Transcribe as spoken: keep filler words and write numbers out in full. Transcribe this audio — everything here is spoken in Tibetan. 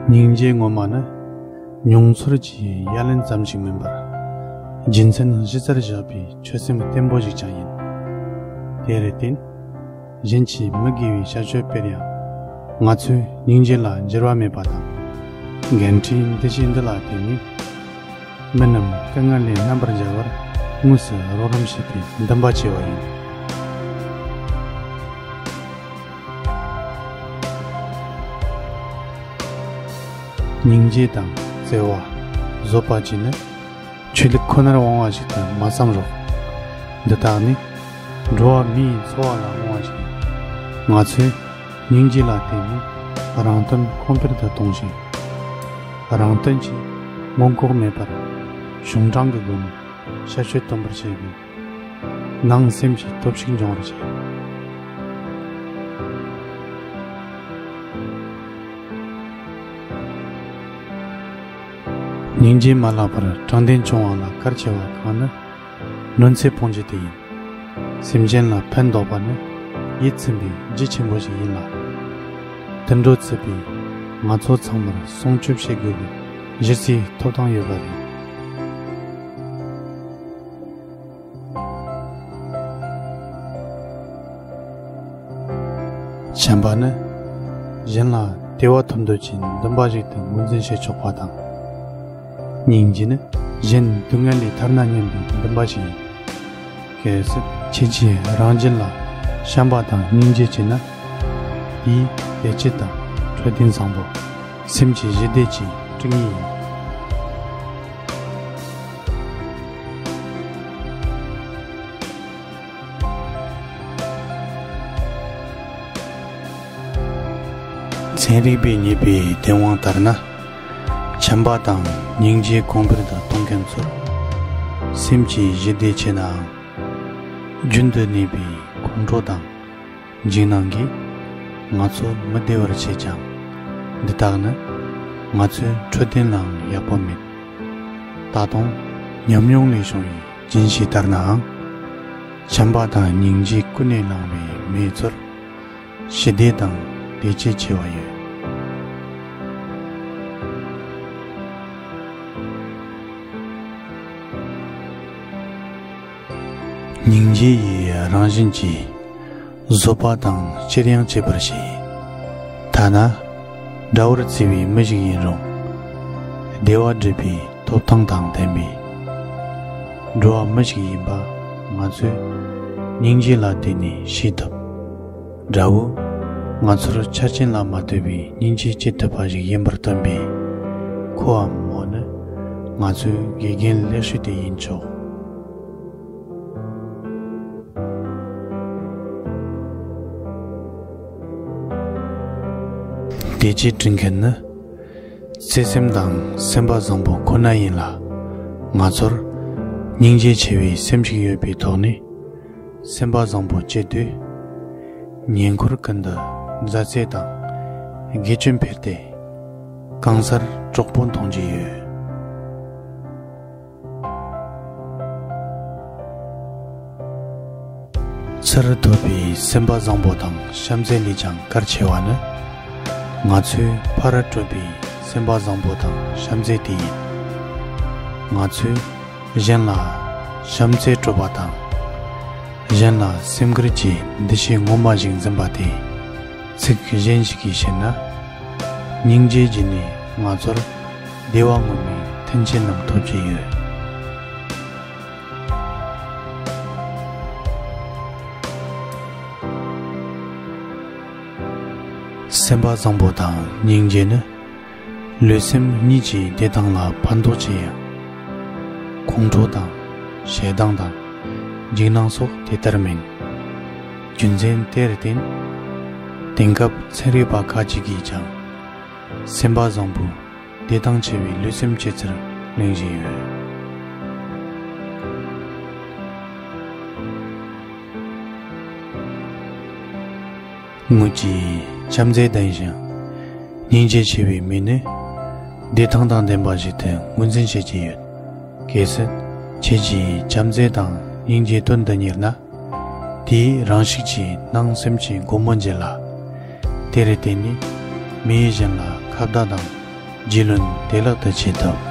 སྙིང་རྗེ་ངོ་མ་ནི་མྱོང་ཚོར་གྱི་ཡ་ལན་ཙམ་ཞིག་མིན་པར། རྒྱུ་མཚན་གཞི་རྩར་བཞག་པའི་ཆོད་སེམས་བརྟན་པོ་ཞིག་ཀྱང་ཡིན། དེར་བརྟེན། གཞན་གྱིས་མི་དགེ་བའི་བྱ་སྤྱོད་སྤེལ་ཡང་། ང་ཚོས་སྙིང་རྗེ་ལ་འགྱུར་བ་མེད་པ་དང་། འགན་འཁྲིའི་འདུ་ཤེས་འདི་ལ་བརྟེན་ནས། མི་རྣམས་སྐུ་ངལ་ལས་རྣམ་པར་རྒྱལ་བར་དངོས་སུ་རོགས་རམ་བྱེད་པའི་འདུན་པ་ཆེ་བ་ཡིན། སྙིང་རྗེ་དང་བརྩེ་བ། བཟོད་པ་བཅས་ནི་ཆོས་ལུགས་ཁོ་ནར་དབང་བ་ཞིག་ཏུ་མ་བསམ་རོགས། འདི་དག་ནི་འགྲོ་བ་མིའི་འཚོ་བ་ལ་དབང་བ་ཞིག་ཡིན། ང་ཚོས་སྙིང་རྗེ་ལ་བརྟེན་ནས་རང་དོན་གོང་འཕེལ་དུ་གཏོང་ཞིང་། རང་དོན་གྱི་མངོན་ལྐོག་མེད་པར་གཞུང་དྲང་གི་སྒོ་ནས་ཞབས་ཕྱི་སྟོན་པར་བྱེད་དགོས། ནང་སེམས་ཀྱི་སྟོབས་ཤུགས་འབྱུང་བར་བྱེད། སྙིང་རྗེ་མ་ལགས་པར་དྲང་བདེན་སྐྱོང་བ་ལ་གལ་ཆེ་བ་གང་ནི་གནོད་འཚེ་སྤོང་རྒྱུ་དེ་ཡིན། སེམས་ཅན་ལ་ཕན་འདོགས་པ་ནི་ཡིད་ཚིམ་པའི་རྒྱུ་ཆེན་པོ་ཞིག་ཡིན་ལ། དུད་འགྲོ་ཚུད་པའི་ང་ཚོ་ཚང་མར་སྲུང་སྐྱོབ་བྱེད་དགོས་པའི་གཞི་རྩའི་ཐོབ་ཐང་ཡོད་པ་རེད། བྱམས་པ་ནི་གཞན་ལ་བདེ་བ་ཐོབ་འདོད་ཀྱི་འདུན་པ་ཞིག་ཏུ་ངོས་འཛིན་བྱེད་ཆོག་པ་དང་། སྙིང་རྗེ་ནི་གཞན་སྡུག་བསྔལ་ལས་ཐར་ན་སྙམ་པའི་འདུན་པ་ཞིག་ཡིན། གལ་སྲིད་ཁྱེད་ཀྱིས་རང་རྒྱུད་ལ་བྱམས་པ་དང་སྙིང་རྗེ་བསྐྱེད་ན། དེས་བདེ་སྐྱིད་དང་འཕྲོད་བསྟེན་བཟང་པོ། སེམས་ཀྱི་ཞི་བདེ་བཅས་སྐྲུན་ངེས་ཡིན། ཚན་རིག་པས་རྙེད་པའི་བདེན་དབང་ལྟར་ན། བྱམས་པ་དང་སྙིང་རྗེ་གོང་འཕེལ་དུ་གཏོང་མཁན་ཚོར་སེམས་ཀྱི་ཞི་བདེ་ཆེ་ནའང་། རྒྱུན་དུ་གནས་པའི་ཁོང་ཁྲོ་དང་འཇིགས་སྣང་གིས་ང་ཚོ་མི་བདེ་བར་བྱེད་ཀྱང་། འདི་དག་ནི་ང་ཚོའི་འཕྲོད་བསྟེན་ལའང་ཡག་པོ་མེད། ད་དུང་ཉམས་མྱོང་ལས་བྱུང་བའི་རྒྱུན་ཞིག་ལྟར་ནའང་། བྱམས་པ་དང་སྙིང་རྗེ་ཀུན་ནས་བསླངས་པའི་མིའི་ཚོར་ཞི་བདེ་དང་བདེ་སྐྱིད་ཆེ་བ་ཡོད། སྙིང་རྗེ་ཡི་རང་བཞིན་གྱིས་བཟོད་པ་དང་ཅིར་ཡང་བྱེད་པར་བྱེད། ཐ་ན་དགྲ་བོར་བརྩི་བའི་མི་ཞིག་ཡིན་རུང་། བདེ་བ་སྒྲུབ་པའི་ཐོབ་ཐང་དང་ལྡན་པས། འགྲོ་བ་མི་ཞིག་ཡིན་པ་ང་ཚོས་སྙིང་རྗེ་ལ་བརྟེན་ནས་ཤེས་ཐུབ། དགྲ་བོས་ང་ཚོར་ཆ་རྐྱེན་ལ་མ་ལྟོས་པའི་སྙིང་རྗེ་སྐྱེ་ཐུབ་པ་ཞིག་ཡིན་པར་སྟོན་པའི་ཁུ་བའམ་མོ་ནི་ང་ཚོའི་དགེ་རྒན་ལེགས་ཤོས་དེ་ཡིན་ཆོག། བདེ་སྐྱིད་སྐྲུན་མཁན་ནི་བརྩེ་སེམས་དང་སེམས་པ་བཟང་པོ་ཁོ་ན་ཡིན་ལ། ང་ཚོར་སྙིང་རྗེ་ཆེ་བའི་སེམས་ཤིག་ཡོད་པའི་ཐོག་ནས། སེམས་པ་བཟང་པོ་སྐྱེ་དུས། ཉེ་འཁོར་ཀུན་ཏུ་མཛའ་བརྩེ་དང་དགེ་སྐྱོན་འཕེལ་ཏེ། གང་སར་གྲོགས་པོ་མཐོང་རྒྱུ་ཡོད། ཚུར་ཐོབ་པའི་སེམས་པ་བཟང་པོ་དང་བྱམས་བརྩེ་ལས་ཀྱང་གལ་ཆེ་བ་ནི། ང་ཚོས་ཕར་སྤྲོད་པའི་སེམས་པ་བཟང་པོ་དང་བྱམས་བརྩེ་དེ་ཡིན། ང་ཚོས་གཞན་ལ་བྱམས་བརྩེ་སྤྲོད་པ་དང་། གཞན་ལ་སེམས་ཁུར་གྱི་འདུ་ཤེས་ངོ་མ་ཞིག་འཛིན་པ་དེ། ཚིག་གཞན་ཞིག་གིས་བཤད་ན། སྙིང་རྗེ་བརྒྱུད་ནས་ང་ཚོར་བདེ་བ་ངོ་མའི་མཐུན་རྐྱེན་རྣམས་ཐོབ་ཀྱི་ཡོད། སེམས་པ་བཟང་པོ་དང་སྙིང་རྗེ་ནི། ལུས་སེམས་གཉིས་ཀྱི་བདེ་ཐང་ལ་ཕན་ཐོགས་ཆེ་ཡང་། ཁོང་ཁྲོ་དང་། ཞེ་སྡང་དང་། འཇིགས་སྣང་སོགས་དེ་ལྟར་མིན། རྒྱུ་མཚན་དེར་བརྟེན། དེང་སྐབས་ཚན་རིག་པ་ཁག་ཅིག་གིས་ཀྱང་། སེམས་པ་བཟང་པོའི་བདེ་ཐང་ཆེ་བའི་ལུས་སེམས་སྐྱེད་ཚུལ་གླེང་བཞིན་ཡོད། ངོས་ཀྱིས་བྱམས་བརྩེ་ལྡན་ཞིང་སྙིང་རྗེ་ཆེ་བའི་མི་ནི་བདེ་ཐང་དང་ལྡན་པ་ཞིག་ཏུ་ངོས་འཛིན་བྱེད་ཀྱི་ཡོད། གལ་སྲིད་ཁྱེད་ཀྱིས་བྱམས་བརྩེ་དང་སྙིང་རྗེ་དོན་དུ་གཉེར་ན། དེས་རང་ཤུགས་ཀྱིས་ནང་སེམས་ཀྱི་སྒོ་མོ་འབྱེད་ལ། དེར་བརྟེན་ནས་མིའི་གཞན་ལ་ཁ་བརྡ་དང་ རྗེ་བློན་བདེ་བླག་དང་བྱེད་ཐབས།